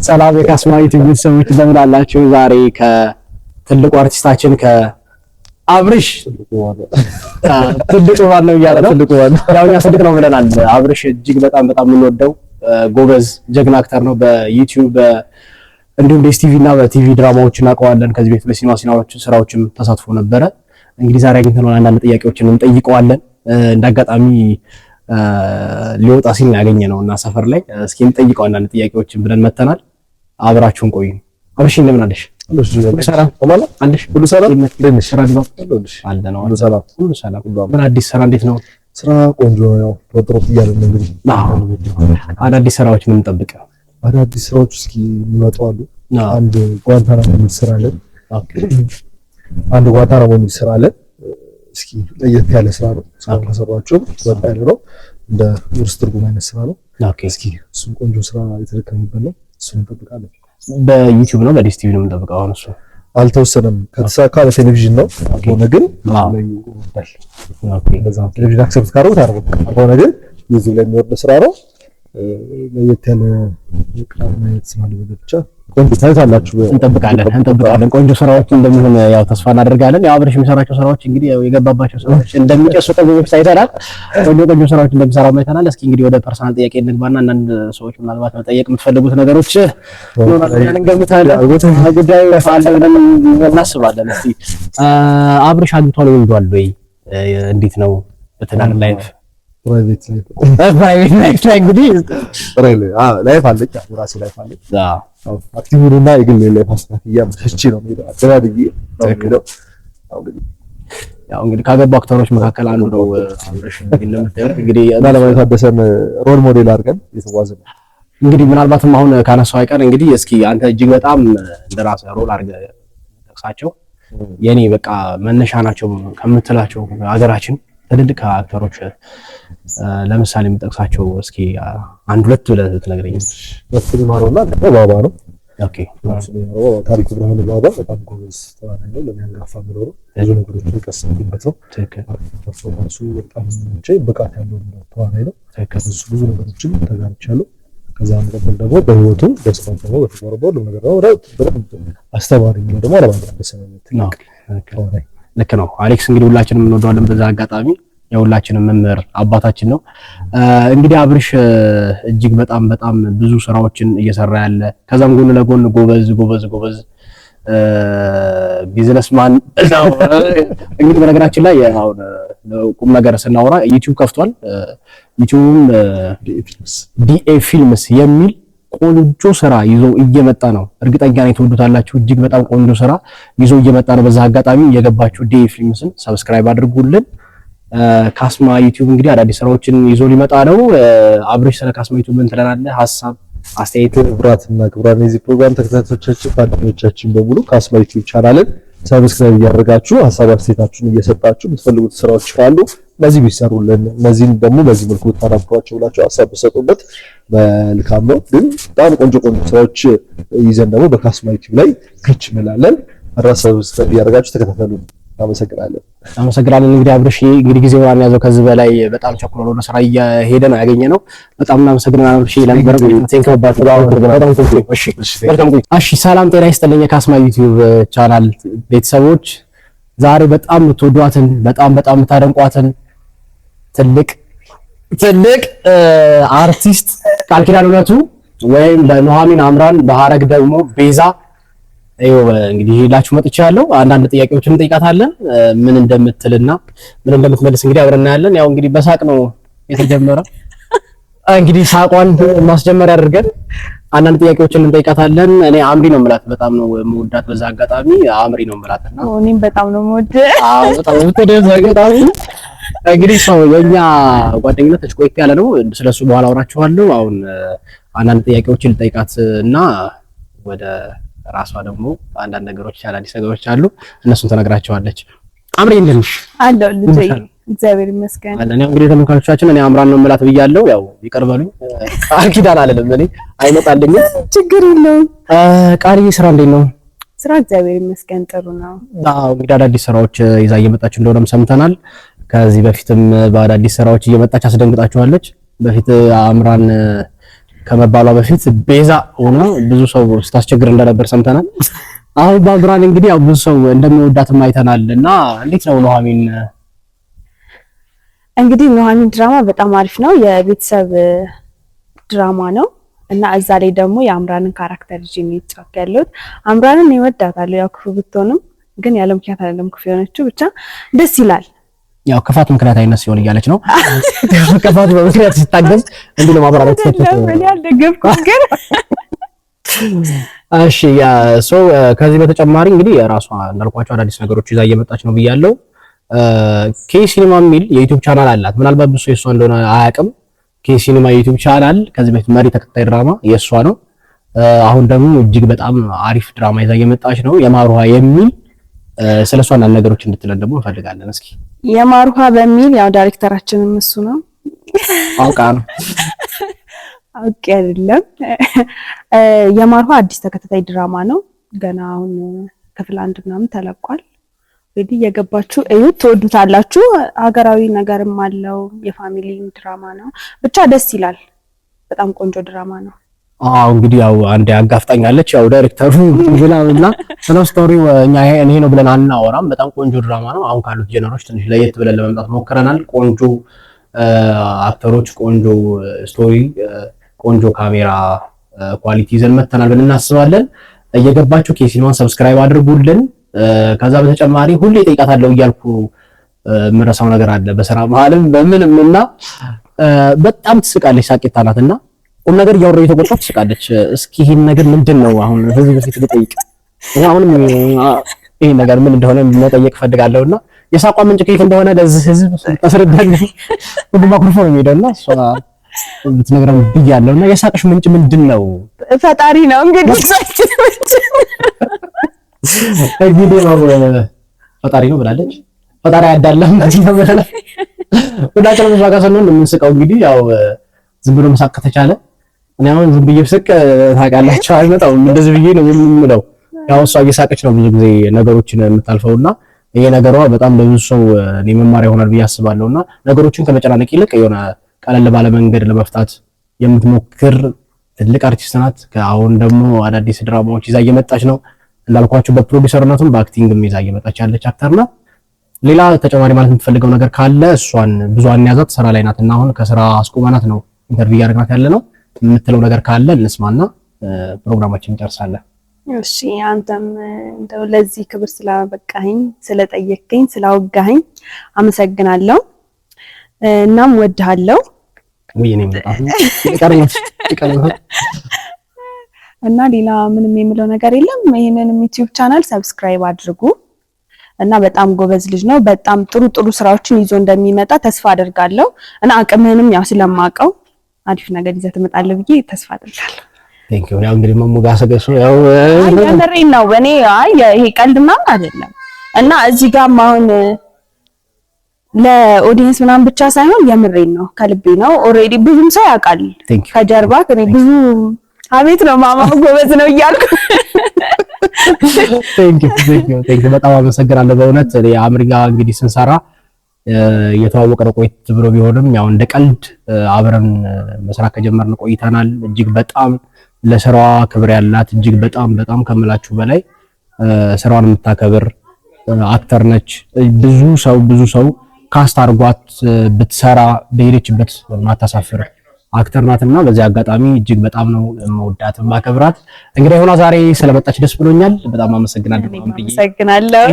ሰላም የካስማ ዩቲዩብ ቤተሰቦች እንደምን አላችሁ? ዛሬ ከትልቁ አርቲስታችን ከአብርሽ፣ ትልቁ ማን ነው እያለ ነው። ያው እኛ ትልቅ ነው ብለናል። አብርሽ እጅግ በጣም በጣም የምንወደው ጎበዝ ጀግና actor ነው። በዩቲዩብ እንዲሁም ዲኤስቲቪ እና በቲቪ ድራማዎች እናውቀዋለን። ከዚህ በፊት በሲኒማ ስራዎችም ተሳትፎ ነበረ። እንግዲህ ዛሬ አግኝተነዋል። አንዳንድ ጥያቄዎችን እንጠይቀዋለን። እንዳጋጣሚ ሊወጣ ሲል ያገኘ ነው እና ሰፈር ላይ እስኪ እንጠይቀው አንዳንድ ጥያቄዎችን ብለን መተናል። አብራችሁን ቆዩ። አብርሽ እንደምን አለሽ? ሰላም አለሽ? ሁሉ ሰላም፣ ስራ አለ ነው፣ ሁሉ ሰላም። ምን አዲስ ስራ እንዴት ነው? ስራ ቆንጆ ነው። ያው ጥሩ እያለ ነው እንግዲህ። አዳዲስ ስራዎች ምን እንጠብቅ? አዳዲስ ስራዎች እስኪ የሚመጡ አሉ። አንድ ጓንታናሞ የሚል ስራ አለን። አንድ ጓንታናሞ የሚል ስራ አለን። እስኪ ለየት ያለ ስራ ነው። እስካሁን ከሰሯቸው ወጣ ያለ ነው። እንደ ውርስ ትርጉም አይነት ስራ ነው። እስኪ እሱም ቆንጆ ስራ የተደከመበት ነው። እሱን እንጠብቃለን። በዩቲዩብ ነው በዲኤስቲቪ ነው የምንጠብቀው? አሁን እሱ አልተወሰነም። ከተሳካ በቴሌቪዥን ነው፣ ሆነ ግን ላይ ይወርዳል። በዛ ቴሌቪዥን accept ካደረጉት አደረጉት፣ ካልሆነ ግን ዩቲዩብ ላይ የሚወርድ ስራ ነው። ለየት ያለ ቅራና ስራ ብቻ ቆንጆ ታዩታላችሁ። እንጠብቃለን እንጠብቃለን። ቆንጆ ስራዎች እንደሚሆን ያው ተስፋ እናደርጋለን። ያው አብርሽ የሚሰራቸው ስራዎች እንግዲህ ያው የገባባቸው ስራዎች እንደሚጨሱ ከዚህ በፊት አይተናል። ቆንጆ ቆንጆ ስራዎች እንደሚሰራ አይተናል። እስኪ እንግዲህ ወደ personal ጥያቄ እንግባና አንዳንድ ሰዎች ምናልባት መጠየቅ የምትፈልጉት ነገሮች ይኖራሉ ብለን እንገምታለን። ጉዳዩ አለ ብለን እናስባለን። እስኪ አብርሽ አግብቷል ወልዷል ወይ? እንዴት ነው በትዳር life? Private life። Private life ላይ እንግዲህ Life አለች፣ ራሴ life አለች። Active እና የግል life አስተካክያ መቼ ነው የምሄደው? አደራድዬ ነው የምሄደው። ያው እንግዲህ ካገቡ actor ኦች መካከል አንዱ ነው አብርሽ። እንግዲህ እና ለማለት ታደሰን role model አድርገን እየተጓዝን ነው። እንግዲህ ምናልባትም አሁን ካነሳው አይቀር እንግዲህ እስኪ አንተ እጅግ በጣም እንደራስህ role አድርገህ ጠቅሳቸው የኔ በቃ መነሻ ናቸው ከምትላቸው ሀገራችን ትልልቅ actor ኦች ለምሳሌ የምጠቅሳቸው እስኪ አንድ ሁለት ብለህ ብትነግረኝ። መስፍን ይማረውና ባባ ነው። Okay። መስፍን ይማረው ታሪኩ ብርሃኑ ባባ በጣም ጎበዝ ተዋናይ ነው። ለኔ አንጋፋ የምለው ነው። ብዙ ነገሮችን የቀሰምኩበት ነው። Performance ኡ በጣም የሚመቸኝ ብቃት ያለው ተዋናይ ነው። እሱ ብዙ ነገሮችን ተጋርቻለሁ። ከዛ መቀጠል ደግሞ በህይወቱ በስራው ደግሞ በተግባሩ በሁሉም ነገር ደግሞ በደንብ አስተማሪ የሚለው ደግሞ አለማየሁ ታደሰ ነው። ትልቅ ተዋናይ። ልክ ነው። አሌክስ እንግዲህ ሁላችንም እንወደዋለን። በዛ አጋጣሚ የሁላችንም መምህር አባታችን ነው። እንግዲህ አብርሽ እጅግ በጣም በጣም ብዙ ስራዎችን እየሰራ ያለ ከዛም ጎን ለጎን ጎበዝ ጎበዝ ጎበዝ businessman ነው። እንግዲህ በነገራችን ላይ አሁን ቁም ነገር ስናወራ ዩቲዩብ ከፍቷል። ዩቲዩብም ዲኤ ፊልምስ የሚል ቆንጆ ስራ ይዞ እየመጣ ነው። እርግጠኛ ነኝ ትወዱታላችሁ። እጅግ በጣም ቆንጆ ስራ ይዞ እየመጣ ነው። በዛ አጋጣሚ እየገባችሁ ዲኤ ፊልምስን subscribe አድርጉልን። ካስማ ዩቲዩብ እንግዲህ አዳዲስ ስራዎችን ይዞ ሊመጣ ነው። አብርሽ ስለ ካስማ ዩቲዩብ ምን ትለናለህ? ሀሳብ አስተያየት? ክቡራትና ክቡራን የዚህ ፕሮግራም ተከታታዮቻችን ታዳሚዎቻችን በሙሉ ካስማ ዩቲዩብ channel ን subscribe እያደረጋችሁ ሀሳብ አስተያየታችሁን እየሰጣችሁ የምትፈልጉት ስራዎች ካሉ እነዚህ ቢሰሩልን እነዚህን ደግሞ በዚህ መልኩ ብታዳብሯቸው ብላችሁ ሀሳብ ብትሰጡበት መልካም ነው። ግን በጣም ቆንጆ ቆንጆ ስራዎች ይዘን ደግሞ በካስማ ዩቲዩብ ላይ ከች እንላለን። Subscribe እያደረጋችሁ ተከታተሉ። አመሰግናለን። አመሰግናለን። እንግዲህ አብርሽ እንግዲህ ጊዜውን ያዘው ከዚህ በላይ በጣም ቸኩሎ ወደ ስራ እየሄደ ነው ያገኘነው። በጣም እናመሰግናለን አብርሽ ለነበረ thank you። እሺ ሰላም ጤና ይስጥልኝ የካስማ ዩቲዩብ ቻናል ቤተሰቦች፣ ዛሬ በጣም የምትወዷትን በጣም በጣም የምታደንቋትን ትልቅ ትልቅ አርቲስት ቃል ኪዳን እውነቱ ወይም በኑሐሚን አምራን በሐረግ ደግሞ ቤዛ ይኸው እንግዲህ ይላችሁ መጥቻለሁ። አንዳንድ ጥያቄዎችን እንጠይቃታለን። ምን እንደምትልና ምን እንደምትመልስ እንግዲህ አብረን እናያለን። ያው እንግዲህ በሳቅ ነው የተጀመረው። እንግዲህ ሳቋን ማስጀመሪያ አድርገን አንዳንድ ጥያቄዎችን እንጠይቃታለን። እኔ አምሪ ነው የምላት፣ በጣም ነው የምወዳት። በዛ አጋጣሚ አምሪ ነው የምላት እና እኔም በጣም ነው የምወድ። አዎ በጣም ነው የምትወደው አጋጣሚ እንግዲህ ሰው የኛ ጓደኝነት ትንሽ ቆየት ያለ ነው። ስለሱ በኋላ አወራችኋለሁ። አሁን አንዳንድ ጥያቄዎችን ልጠይቃት እና ወደ ራሷ ደግሞ አንዳንድ ነገሮች አዳዲስ ነገሮች አሉ፣ እነሱን ተነግራቸዋለች። አምሬ እንደት ነሽ? አለሁ ልጄ፣ እግዚአብሔር ይመስገን። አለ እኔ እንግዲህ ተመልካቾቻችን እኔ አምራን ነው የምላት ብያለሁ። ያው ይቅር በሉኝ፣ ቃል ኪዳን አልልም እኔ አይመጣልኝም። ችግር የለውም። ቃልዬ ስራ እንዴት ነው? ስራ እግዚአብሔር ይመስገን ጥሩ ነው። አዎ እንግዲህ አዳዲስ ስራዎች ይዛ እየመጣች እንደሆነም ሰምተናል። ከዚህ በፊትም በአዳዲስ ስራዎች እየመጣች አስደንግጣችኋለች። በፊት አምራን ከመባሏ በፊት ቤዛ ሆና ብዙ ሰው ስታስቸግር እንደነበር ሰምተናል። አሁን በአምራን እንግዲህ ያው ብዙ ሰው እንደሚወዳትም አይተናል። እና እንዴት ነው ኑሐሚን? እንግዲህ ኑሐሚን ድራማ በጣም አሪፍ ነው። የቤተሰብ ድራማ ነው እና እዛ ላይ ደግሞ የአምራንን character ይዤ ነው የተጫወትኩ ያለሁት። አምራንን እወዳታለሁ። ያው ክፉ ብትሆንም ግን ያለ ምክንያት አይደለም ክፉ የሆነችው። ብቻ ደስ ይላል። ያው ክፋት ምክንያት አይነት ሲሆን እያለች ነው። ክፋት በምክንያት ሲታገዝ እንዲህ ነው ማብራሪያ ተሰጥቶ እኔ አልደገፍኩም ግን እሺ yeah so ከዚህ በተጨማሪ እንግዲህ የራሷ እንዳልኳቸው አዳዲስ ነገሮች ይዛ እየመጣች ነው ብያለሁ። ኬ ሲኒማ የሚል የ YouTube channel አላት። ምናልባት ብዙ የሷ እንደሆነ አያውቅም። ኬ ሲኒማ የ YouTube channel ከዚህ በፊት መሪ ተከታይ ድራማ የሷ ነው። አሁን ደግሞ እጅግ በጣም አሪፍ ድራማ ይዛ እየመጣች ነው፣ የማር ውሃ የሚል። ስለሷ አንዳንድ ነገሮች እንድትለን ደግሞ እንፈልጋለን። እስኪ የማር ውሃ በሚል ያው ዳይሬክተራችንም እሱ ነው። አውቃ ነው። አውቄ አይደለም። የማር ውሃ አዲስ ተከታታይ ድራማ ነው። ገና አሁን ክፍል አንድ ምናምን ተለቋል። እንግዲህ እየገባችሁ እዩት፣ ትወዱታላችሁ። ሀገራዊ ነገርም አለው፣ የ family ድራማ ነው። ብቻ ደስ ይላል። በጣም ቆንጆ ድራማ ነው። አዎ እንግዲህ ያው አንድ አጋፍጣኛለች። ያው ዳይሬክተሩ ብላና ስለ story ው እኛ ይሄ ነው ብለን አናወራም። በጣም ቆንጆ ድራማ ነው። አሁን ካሉት genre ኦች ትንሽ ለየት ብለን ለመምጣት ሞክረናል። ቆንጆ actor ኦች፣ ቆንጆ story፣ ቆንጆ ካሜራ quality ይዘን መተናል ብለን እናስባለን። እየገባችሁ ኬሲኒማን subscribe አድርጉልን። ከዛ በተጨማሪ ሁሌ እጠይቃታለሁ እያልኩ የምረሳው ነገር አለ በስራ መሀልም በምንም እና በጣም ትስቃለች። ሳቂታ ናት እና ቁም ነገር እያወራሁ እየተቆጣሁ ትስቃለች። እስኪ ይሄን ነገር ምንድን ነው አሁን ህዝብ በፊት ልጠይቅ እና አሁንም ይሄን ነገር ምን እንደሆነ መጠየቅ ፈልጋለሁና የሳቋ ምንጭ ከየት እንደሆነ ለዚህ ህዝብ ታስረዳለህ። ሁሉም አኩርፎ ነው የሚሄደውና እሷ ብትነግረን ብያለሁና የሳቅሽ ምንጭ ምንድን ነው? ፈጣሪ ነው እንግዲህ። እንግዲህ ነው ፈጣሪ ነው ብላለች። ፈጣሪ አያዳላም ነው ብለናል። ሁላችንም እሷ ጋር ስንሆን የምንስቀው እንግዲህ ያው ዝም ብሎ መሳቅ ከተቻለ እኔ አሁን ዝም ብዬ ብስቅ ታውቃላችሁ አይመጣውም። እንደዚህ ብዬ ነው የምለው። ያው እሷ እየሳቀች ነው ብዙ ጊዜ ነገሮችን የምታልፈውና ይሄ ነገሯ በጣም ለብዙ ሰው እኔ መማሪያ ይሆናል ብዬ አስባለሁና ነገሮችን ከመጨናነቅ ይልቅ የሆነ ቀለል ባለ መንገድ ለመፍታት የምትሞክር ትልቅ አርቲስት ናት። አሁን ደግሞ አዳዲስ ድራማዎች ይዛ እየመጣች ነው። እንዳልኳችሁ በፕሮዲሰርነቱም በ acting ም ይዛ እየመጣች ያለች actor ናት። ሌላ ተጨማሪ ማለት የምትፈልገው ነገር ካለ እሷን ብዙ አንያዛት፣ ስራ ላይ ናትና አሁን ከስራ አስቆመናት ነው interview እያደረግናት ያለ ነው። የምትለው ነገር ካለ እንስማና ፕሮግራማችን እንጨርሳለን። እሺ አንተም እንደው ለዚህ ክብር ስላበቃኸኝ፣ ስለጠየቅከኝ፣ ስላወጋኸኝ አመሰግናለሁ። እናም ወድሃለሁ። ወይ እኔም በጣም ይቀርማል። እና ሌላ ምንም የምለው ነገር የለም። ይሄንንም YouTube channel subscribe አድርጉ እና በጣም ጎበዝ ልጅ ነው። በጣም ጥሩ ጥሩ ስራዎችን ይዞ እንደሚመጣ ተስፋ አደርጋለሁ እና አቅምህንም ያው ስለማውቀው አሪፍ ነገር ይዘህ ትመጣለህ ብዬ ተስፋ አደርጋለሁ። Thank you። ያው እንግዲህ መሞጋሰገሱ ያው የምሬን ነው። እኔ አይ ይሄ ቀልድ ምናምን አይደለም እና እዚህ ጋርም አሁን ለ audience ምናምን ብቻ ሳይሆን የምሬን ነው፣ ከልቤ ነው። Already ብዙም ሰው ያውቃል ከጀርባ እኔ ብዙ አቤት ነው ማማ ጎበዝ ነው እያልኩ። Thank you, thank you, thank you። በጣም አመሰግናለሁ በእውነት። እኔ አምሪ ጋር እንግዲህ ስንሰራ እየተዋወቅን ቆየት ብሎ ቢሆንም ያው እንደ ቀልድ አብረን መስራት ከጀመርን ቆይተናል። እጅግ በጣም ለስራዋ ክብር ያላት፣ እጅግ በጣም በጣም ከምላችሁ በላይ ስራዋን የምታከብር actor ነች። ብዙ ሰው cast አድርጓት ብትሰራ በሄደችበት ማታሳፍር actor ናትና በዚህ አጋጣሚ እጅግ በጣም ነው የምወዳት የማከብራት። እንግዲህ ሆና ዛሬ ስለመጣች ደስ ብሎኛል። በጣም አመሰግናለሁ። አመሰግናለሁ።